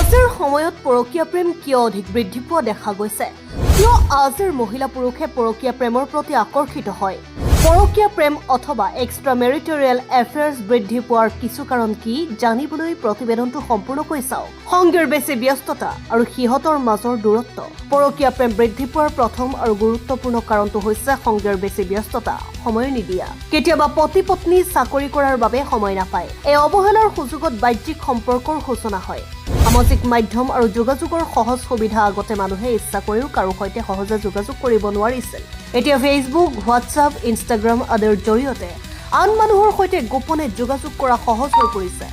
আজিৰ সময়ত পৰকীয়া প্ৰেম কিয় অধিক বৃদ্ধি পোৱা দেখা গৈছে? কিয় আজিৰ মহিলা পুৰুষে পৰকীয়া প্ৰেমৰ প্ৰতি আকৰ্ষিত হয়? পৰকীয়া প্ৰেম অথবা এক্সট্ৰা মেৰিটেৰিয়েল এফেয়াৰ্ছ বৃদ্ধি পোৱাৰ কিছু কাৰণ কি, জানিবলৈ প্ৰতিবেদনটো সম্পূৰ্ণকৈ চাওক। সংগীৰ বেছি ব্যস্ততা আৰু সিহঁতৰ মাজৰ দূৰত্ব। পৰকীয়া প্ৰেম বৃদ্ধি পোৱাৰ প্ৰথম আৰু গুৰুত্বপূৰ্ণ কাৰণটো হৈছে সংগীৰ বেছি ব্যস্ততা, সময় নিদিয়া। কেতিয়াবা পতি পত্নী চাকৰি কৰাৰ বাবে সময় নাপায়। এই অৱহেলাৰ সুযোগত বাহ্যিক সম্পৰ্কৰ সূচনা হয়। সামাজিক মাধ্যম আৰু যোগাযোগৰ সহজ সুবিধা। আগতে মানুহে ইচ্ছা কৰিও কাৰো সৈতে সহজে যোগাযোগ কৰিব নোৱাৰিছিল। এতিয়া ফেচবুক, হোৱাটছআপ, ইনষ্টাগ্ৰাম আদিৰ জৰিয়তে আন মানুহৰ সৈতে গোপনে যোগাযোগ কৰা সহজ হৈ পৰিছে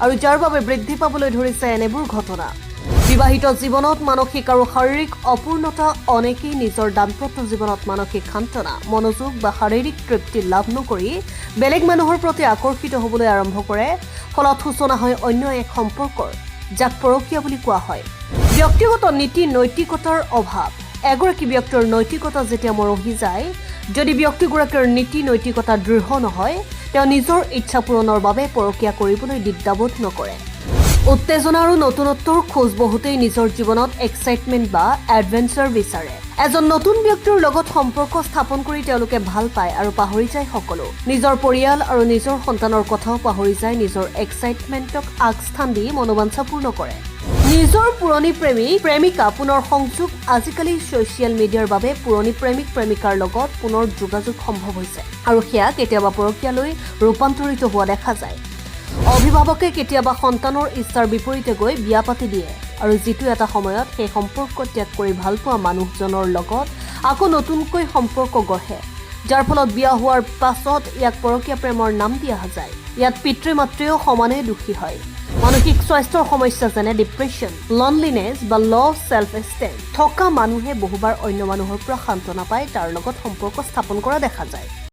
আৰু যাৰ বাবে বৃদ্ধি পাবলৈ ধৰিছে এনেবোৰ ঘটনা। বিবাহিত জীৱনত মানসিক আৰু শাৰীৰিক অপূৰ্ণতা। অনেকেই নিজৰ দাম্পত্য জীৱনত মানসিক সান্তনা, মনোযোগ বা শাৰীৰিক তৃপ্তি লাভ নকৰি বেলেগ মানুহৰ প্ৰতি আকৰ্ষিত হ'বলৈ আৰম্ভ কৰে। ফলত সূচনা হয় অন্য এক সম্পৰ্কৰ, যাক পৰকীয়া বুলি কোৱা হয়। ব্যক্তিগত নীতি নৈতিকতাৰ অভাৱ। এগৰাকী ব্যক্তিৰ নৈতিকতা যেতিয়া মৰহি যায়, যদি ব্যক্তিগৰাকীৰ নীতি নৈতিকতা দৃঢ় নহয়, তেওঁ নিজৰ ইচ্ছা পূৰণৰ বাবে পৰকীয়া কৰিবলৈ দ্বিধাবোধ নকৰে। উত্তেজনা আৰু নতুনত্বৰ খোজ। বহুতেই নিজৰ জীৱনত এক্সাইটমেণ্ট বা এডভেঞ্চাৰ বিচাৰে। এজন নতুন ব্যক্তিৰ লগত সম্পৰ্ক স্থাপন কৰি তেওঁলোকে ভাল পায় আৰু পাহৰি যায় সকলো। নিজৰ পৰিয়াল আৰু নিজৰ সন্তানৰ কথাও পাহৰি যায়। নিজৰ এক্সাইটমেণ্টক আগস্থান দি মনোবাঞ্ছা পূৰ্ণ কৰে। নিজৰ পুৰণি প্ৰেমিক প্ৰেমিকা পুনৰ সংযোগ। আজিকালি ছ'চিয়েল মিডিয়াৰ বাবে পুৰণি প্ৰেমিক প্ৰেমিকাৰ লগত পুনৰ যোগাযোগ সম্ভৱ হৈছে আৰু সেয়া কেতিয়াবা পৰকীয়ালৈ ৰূপান্তৰিত হোৱা দেখা যায়। অভিভাৱকে কেতিয়াবা সন্তানৰ ইচ্ছাৰ বিপৰীতে গৈ বিয়া পাতি দিয়ে আৰু যিটো এটা সময়ত সেই সম্পৰ্ক ত্যাগ কৰি ভালপোৱা মানুহজনৰ লগত আকৌ নতুনকৈ সম্পৰ্ক গঢ়ে, যাৰ ফলত বিয়া হোৱাৰ পাছত ইয়াক পৰকীয়া প্ৰেমৰ নাম দিয়া যায়। ইয়াত পিতৃ মাতৃও সমানে দোষী হয়। মানসিক স্বাস্থ্যৰ সমস্যা, যেনে ডিপ্ৰেছন, লনলিনেছ বা ল' ছেল্ফ এষ্টিম থকা মানুহে বহুবাৰ অন্য মানুহৰ পৰা সান্তনা পাই তাৰ লগত সম্পৰ্ক স্থাপন কৰা দেখা যায়।